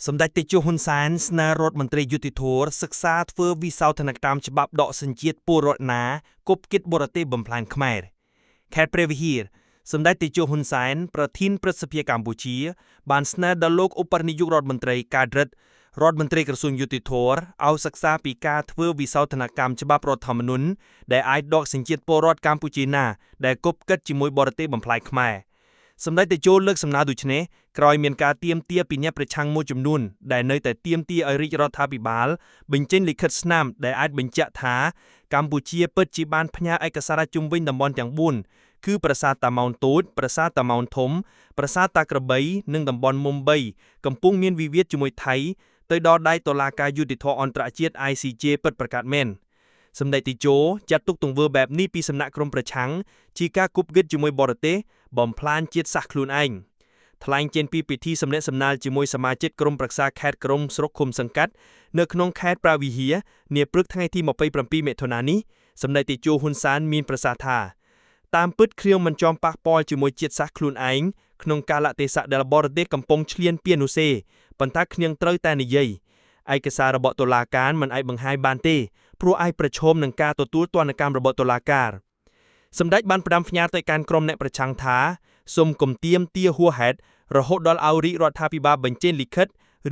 សម្ដេចតេជោហ៊ុនសែនស្នើរដ្ឋមន្ត្រីយុត្តិធម៌សិក្សាធ្វើវិសោធនកម្មច្បាប់ដកសញ្ជាតិពលរដ្ឋណាគប់គិតបរទេសបំផ្លាញខ្មែរខេត្តព្រះវិហារសម្ដេចតេជោហ៊ុនសែនប្រធានព្រឹទ្ធសភាកម្ពុជា បានស្នើដល់លោកឧបនាយករដ្ឋមន្ត្រីកើតរិទ្ធរដ្ឋមន្ត្រីក្រសួងយុត្តិធម៌ឲ្យសិក្សាពីការធ្វើវិសោធនកម្មច្បាប់រដ្ឋធម្មនុញ្ញដែលអាចដកសញ្ជាតិពលរដ្ឋកម្ពុជាណាដែលគប់គិតជាមួយបរទេសបំផ្លាញខ្មែរសម្ដេចតេជោលើកសំណើដូចនេះក្រោយមានការទាមទារពីអ្នកប្រឆាំងមួយចំនួនដែលនៅតែទាមទារឲ្យរាជរដ្ឋាភិបាលបញ្ចេញលិខិតស្នាមដែលអាចបញ្ជាក់ថាកម្ពុជាពិតជាបានផ្ញើឯកសារជុំវិញតំបន់ទាំង4គឺប្រាសាទតាម៉ោនតូចប្រាសាទតាម៉ោនធំប្រាសាទតាក្របីនិងតំបន់មុំ3កំពុងមានវិវាទជាមួយថៃទៅដល់ដៃតុលាការយុត្តិធម៌អន្តរជាតិ ICJ ពិតប្រាកដមែនសម្ដេចតេជោចាត់ទុកទង្វើបែបនេះពីសំណាក់ក្រុមប្រឆាំងជាការគប់គិតជាមួយបរទេសបំផ្លាញជាតិសាសន៍ខ្លួនឯងថ្លែងចេញពីពិធីសម្នាក់សម្នាលជាមួយសមាជិកក្រុមប្រឹក្សាខេត្តក្រុងស្រុកឃុំសង្កាត់នៅក្នុងខេត្តព្រះវិហារនាព្រឹកថ្ងៃទី27មិថុនានេះសម្ដេចតេជោហ៊ុនសែនមានប្រសាសន៍ថាតាមពិតគ្រាវមិនចំប៉ះពាល់ជាមួយជាតិសាសន៍ខ្លួនឯងក្នុងកាលៈទេសៈដែលបរទេសកំពុងឈ្លានពាននោះទេប៉ុន្តែគ្នាងត្រូវតែនិយាយឯកសាររបស់តុលាការមិនអាចបង្ហាញបានទេព្រោះអាចប្រឈមនឹងការទទួលទណ្ឌកម្មរបស់តុលាការសម្ដេចបានផ្ដាំផ្ញើទៅកាន់ក្រុមអ្នកប្រឆាំងថាសូមគុំទៀមទាហួហេតុរហូតដល់ឲ្យរាជរដ្ឋាភិបាលបញ្ចេញលិខិត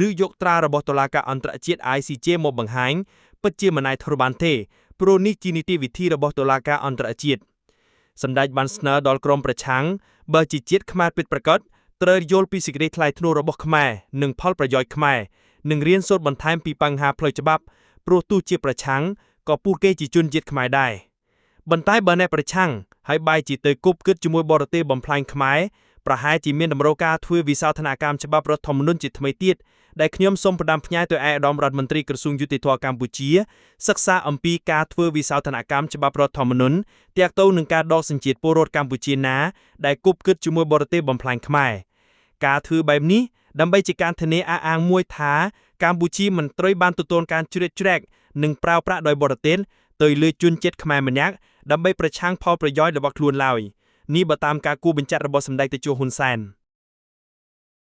ឬយកត្រារបស់តុលាការអន្តរជាតិ ICJ មកបង្ហាញពិតជាមិនអាចធ្វើបានទេព្រោះនេះជានីតិវិធីរបស់តុលាការអន្តរជាតិសម្ដេចបានស្នើដល់ក្រុមប្រឆាំងបើជាជាតិខ្មែរពិតប្រាកដត្រូវយល់ពីសេចក្តីថ្លៃថ្នូររបស់ខ្មែរនិងផលប្រយោជន៍ខ្មែរនិងរៀនសូត្របន្ថែមពីបញ្ហាផ្លូវច្បាប់ព្រោះទោះជាប្រឆាំងក៏ពួកគេជាជនជាតិខ្មែរដែរបន្តែបើអ្នកប្រឆាំងហើយបែរជាទៅគប់គិតជាមួយបរទេសបំផ្លាញខ្មែរប្រហែលជាមានតម្រូវការធ្វើវិសោធនកម្មច្បាប់រដ្ឋធម្មនុញ្ញជាថ្មីទៀតដែលខ្ញុំសូមផ្ដាំផ្ញើទៅឯកឧត្តមរដ្ឋមន្ត្រីក្រសួងយុត្តិធម៌កម្ពុជាសិក្សាអំពីការធ្វើវិសោធនកម្មច្បាប់រដ្ឋធម្មនុញ្ញទាក់ទងនឹងការដកសញ្ជាតិពលរដ្ឋកម្ពុជាណាដែលគប់គិតជាមួយបរទេសបំផ្លាញខ្មែរការធ្វើបែបនេះដើម្បីជាការធានាអះអាងមួយថាកម្ពុជាមិនត្រូវបានទទួលការជ្រៀតជ្រែកនិងប្រើប្រាស់ដោយបរទេសទៅលើជនជាតិខ្មែរម្នាក់ដើម្បីប្រឆាំងផលប្រយោជន៍របស់ខ្លួនឡើយនេះបើតាមការគូបញ្ជាក់របស់សម្ដេចតេជោហ៊ុនសែន។